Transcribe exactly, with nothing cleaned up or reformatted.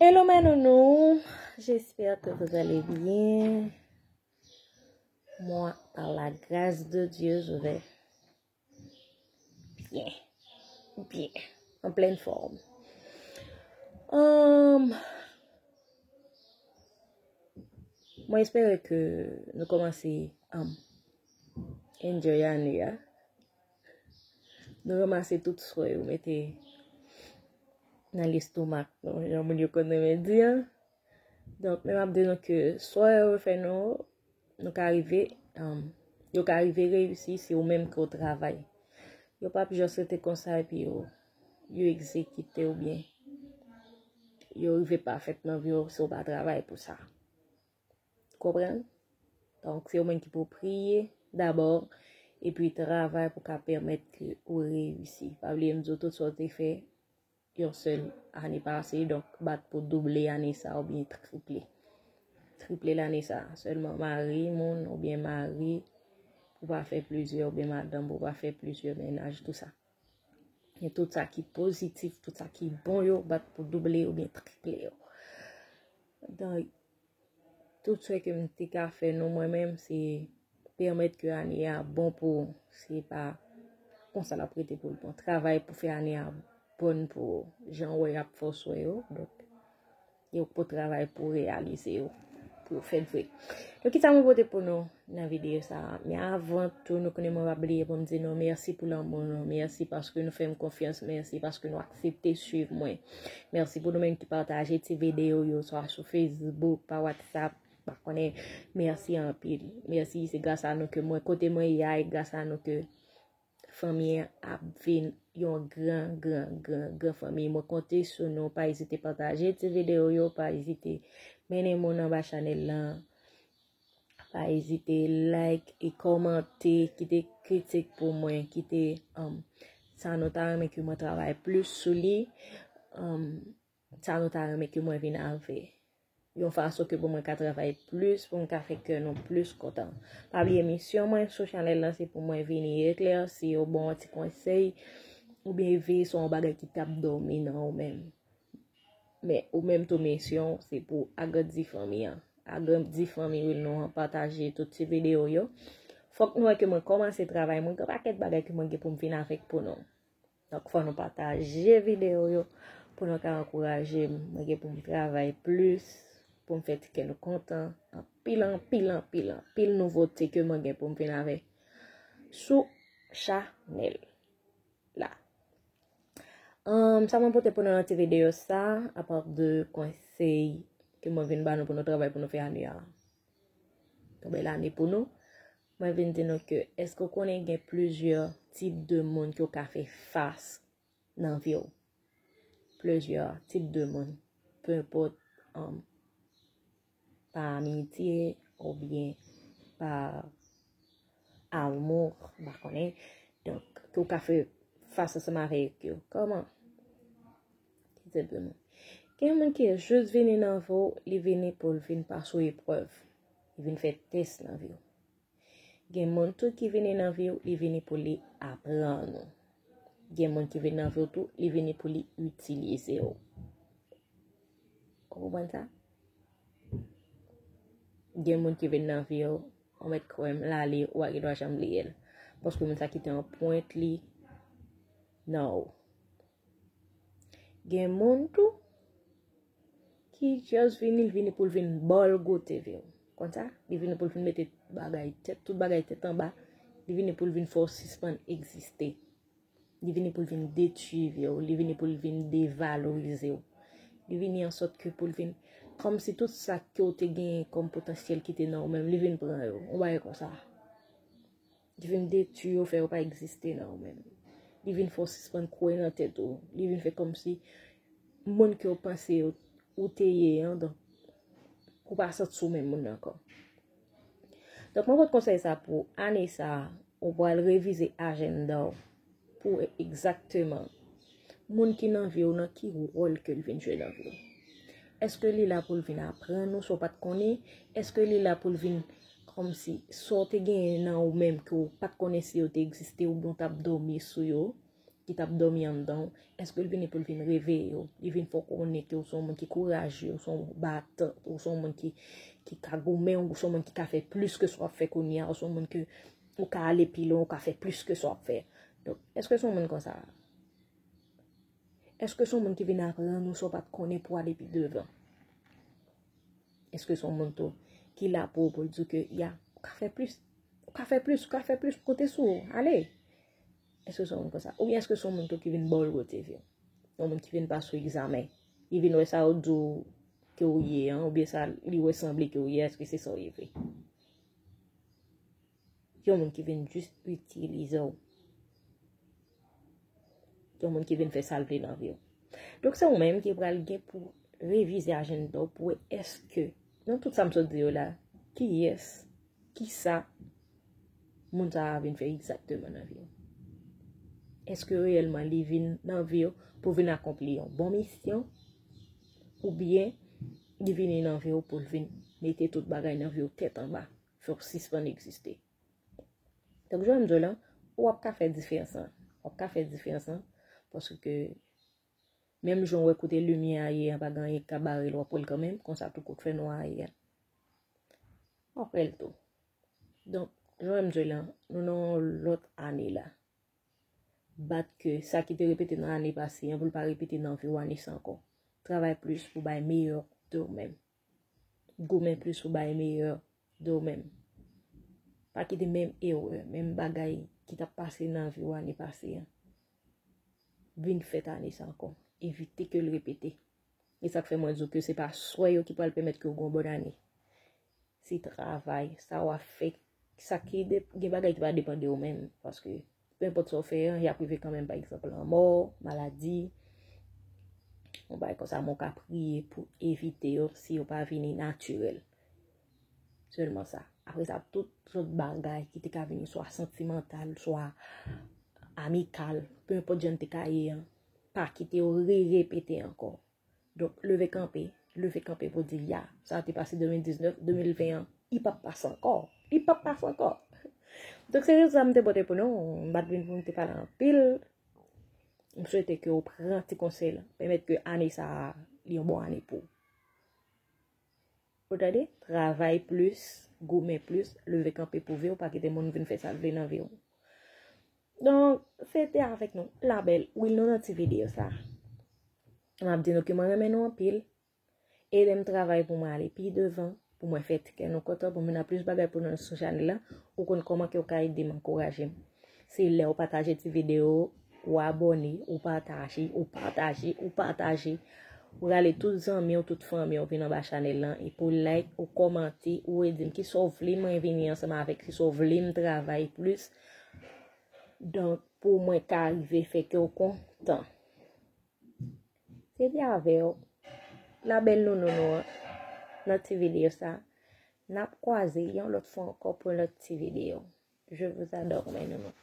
Hello mes nounous, j'espère que vous allez bien. Moi, par la grâce de Dieu, je vais bien, bien, en pleine forme. Um, mwen espere ke nou kòmanse um, enjoy ane a. Nou ranmase tout swè yo mete nan lestomak nou, jan moun yo konn renmen di an. Donk, men m ap di nou ke swè yo fè nou, nou ka rive, um, yo ka rive reyisi si ou menm ke w travay. Yo p ap just rete konsa epi yo, yo egzekite oubyen yo rive pafèt nan vi w si w pa travay pou sa. Konprann? Donk, se ou menm ki pou priye dabò, epi travay pou ka pèmèt ke ou reyisi. Pa bliye m di w tout sa w te fè yon sèl ane pase, donk bat pou double ane sa oubyen triple. Triple lane sa. Sèlman mari moun oubyen mari pou pa fè plizyè, oubyen madanm pou pa fè plizyè mennaj, tou sa. Men tout sa ki pozitif, tout sa ki bon yo, bat pou double oubyen triple yo. Donk, tout swè ke m te ka fè nou mwen menm, se pèmèt ke ane a bon pou ou. Se pa konsa l ap rete pou l bon. Travay pou fè ane a bòn pou ou. Jan w wè y ap fè w swè yo. Donk, yo pou travay pou reyalize yo, pou yo fèt vre. Donk, kisa mwen pote pou nou nan videyo sa a? Men avan tou, nou konnen mwen pa bliye pou m di nou mèsi pou lanmou nou, mèsi paske nou fè m konfyans, mèsi paske nou aksepte swiv mwen. Mèsi pou nou menm ki pataje ti videyo yo, swa sou Facebook, pa WhatsApp, pa konnen. Mèsi anpil. Mèsi, se gras a nou ke mwen, kote mwen ye a, e gras a nou ke fanmi an ap vin yon gran, gran, gran, gran fanmi. Mwen konte sou nou. Pa ezite pataje ti videyo yo, pa ezite mennen moun anba chanèl lan. Pa ezite like e kòmante, kite kritik pou mwen, kite um, sa nou ta renmen ke mwen travay plis sou li, um, sa nou ta renmen ke mwen vin avè. Yon fason ke pou mwen ka travay plis, pou mwen ka fè kè nou plis kontan. Pa bliye misyon mwen sou chanèl lan, se pou mwen vini eklèsi yo, ba w yon ti konsèy, oubyen veye sou yon bagay ki t ap dòmi nan ou menm. Men ou menm tou misyon w, se pou agrandi fanmi an. Agrandi fanmi nou an, pataje tout ti videyo yo. Fòk nou wè ke mwen kòmanse travay, mwen gen pakèt bagay ke mwen gen pou m vin avèk pou nou. Donk, fò nou pataje videyo yo pou nou ka ankouraje m. Mwen gen pou m travay plis, pou m fè ti kè nou kontan. Anpil, anpil, anpil, anpil nouvote ke mwen gen pou m vin avè sou chanèl la. Um, sa mwen pote pou nou nan ti videyo sa, apa de konsèy ke mwen vin ba nou pou nou travay pou nou fè ane a yon bèl ane pou nou. Mwen vin di nou ke, èske w konnen gen plizyè tip de moun ke w ka fè fas nan vi w? Plizyè tip de moun. Pe enpòt, um, pa amitye oubyen pa amou, m pa konnen. Donk, ke w ka fè fas ansanm avèk yo. Kòman? Ki tip de moun? Gen moun ki jis vini nan vi w, li vini pou l vin pase w eprèv. Li vin fè tès nan vi w. Gen moun tou ki vini nan vi w, li vini pou li aprann ou. Gen moun ki vini nan vi w tou, li vini pou li itilize w. Ou konprann sa? Gen moun ki vini nan vi w, ou mèt kwè m, l ale, ou pa gen dwa janm bliye l. Paske moun sa kite anprent li nan ou. Gen moun tou ki just vini, l vini pou l vin ba w l goute vi w. Konsa, li vini pou l vin mete bagay tèt, tout bagay tèt anba. Li vini pou l vin fè w sispann egziste. Li vini pou l vin detwi vi w. Li vini pou l vin devalorize w. Li vini an sòt ke pou l vin, kòmsi tout sa ke w te genyen kòm potansyèl ki te nan ou menm, li vin pran yo. Yon bagay konsa. Li vin detwi w, fè yo pa egziste nan ou menm. Li vin fè w sispann kwè nan tèt ou. Li vin fè kòmsi moun ke w panse yo, ou te ye an, donk, ou pa santi w menm moun nan ankò. Donk, mwen pote konsèy sa pou ane sa, ou pral revize ajanda w pou wè egzakteman moun ki nan vi w nan ki wòl ke l vin jwe nan vi w. Èske li la pou l vin aprann ou sa w pa t konnen? Èske li la pou l vin kòmsi sa w te genyen nan ou menm ke w pa t konnen si yo te egziste oubyen w t ap dòmi sou yo? ki t ap dòmi anndan w, èske l vini pou l vin reveye w? Li vin fè w konnen ke w se yon moun ki kouraje, w se yon batan, w se yon moun ki, ki ka goumen, w se yon moun ki ka fè plis ke sa w ap fè kounye a, w se yon moun ke ou ka ale pi lwen, ou ka fè plis ke sa w ap fè. Donk, èske w se yon moun konsa? Èske w se yon moun ki vin aprann ou sa w pa t konnen pou w ale pi devan? Èske w se yon moun tou ki la pou ou, pou l di w ke, ya, ou ka fè plis, ou ka fè plis, ou ka fè plis, konte sou ou, ale? Èske w se yon moun konsa? Oubyen èske w se yon moun tou ki vin ba w gwo T V? Yon moun ki vin pase w egzamen. Li vin wè sa w di w ke w ye an, oubyen sa li wè sanble ke w ye, èske se sa w ye vre? Yon moun ki vin jis itilize w. Yon moun ki vin fè sa l vle nan vi w. Donk, se ou menm ki pral gen pou revize ajanda w pou wè èske, nan tout sa m sot di yo la, kiyès, kisa moun sa a vin fè egzakteman nan vi w. Èske reyèlman li vin nan vi w pou vin akonpli yon bon misyon? Oubyen li vini nan vi w pou l vin mete tout bagay nan vi w tèt anba, fè w sispann egziste? Donk, jan m di w la, w ap ka fè diferans lan. W ap ka fè diferans lan, paske menm jan w wè kote limyè a ye an, pa gen anyen ki ka bare l, w ap wè l kanmenm, konsa tou kout fè nwa a ye a, w ap wè l tou. Donk, jan m di w la, nou nan yon lòt ane la. Bat ke sa ki te repete nan ane pase an, pou l pa repete nan vi w ane sa ankò. Travay plis pou bay meyè de w menm. Goumen plis pou bay meyè de w menm. Pa kite menm erè, menm bagay ki t ap pase nan vi w ane pase an vin fèt ane sa ankò. Evite ke l repete. E sa k fè mwen di w ke se pa swè yo ki pral pèmèt ke w gen yon bòn ane. Se travay, sa w ap fè, sa ki de, gen bagay ki pa depann de ou menm. Paske, pe enpòt sa w fè an, y ap rive kanmenm, pa egzanp, lanmò, maladi, yon bagay konsa, men w ka priye pou evite yo si yo pa vini natirèl. Sèlman sa. Apre sa, tout lòt bagay ki te ka vini, swa santimantal, swa amikal, pe enpòt jan l te ka ye an, pa kite yo re-repete ankò. Donk, leve kanpe, leve kanpe pou di, ya, sa te pase de mil diznèf, de mil ven an, li p ap pase ankò. Li p ap pase ankò. Donk, se rezon sa m te pote pou nou. M pa t vin pou m te pale anpil. M swete ke w pran ti konsèy la. Pèmèt ke ane sa a, li yon bon ane pou ou. Ou tande? Travay plis, goumen plis, leve kanpe pou vi w, pa kite moun vin fè sa l vle nan vi w. Donk, se te avèk nou, Labèl Will, nou nan ti videyo sa. M ap di nou ke mwen renmen nou anpil. Ede m travay pou mwen ale pi devan, pou mwen fè ti kè nou kontan, pou m vin ap plis bagay pou nou sou chanèl la. Ou konn kòman ke w ka ede m, ankouraje m. Se lè w pataje ti videyo, ou abòne, ou pataje, ou pataje, ou pataje. Ou rale tout zanmi w, tout fanmi w vin anba chanèl lan, epi w like, ou kòmante, ou redi m kisa w vle mwen vini ansanm avèk, kisa w vle m travay plis. Donk, pou mwen ka rive fè kè w kontan. Se te avè w, Labèl Nounou nou an, nan ti videyo sa. N ap kwaze yon lòt fwa ankò pou yon lòt ti videyo. Je vous adore, mes nounous.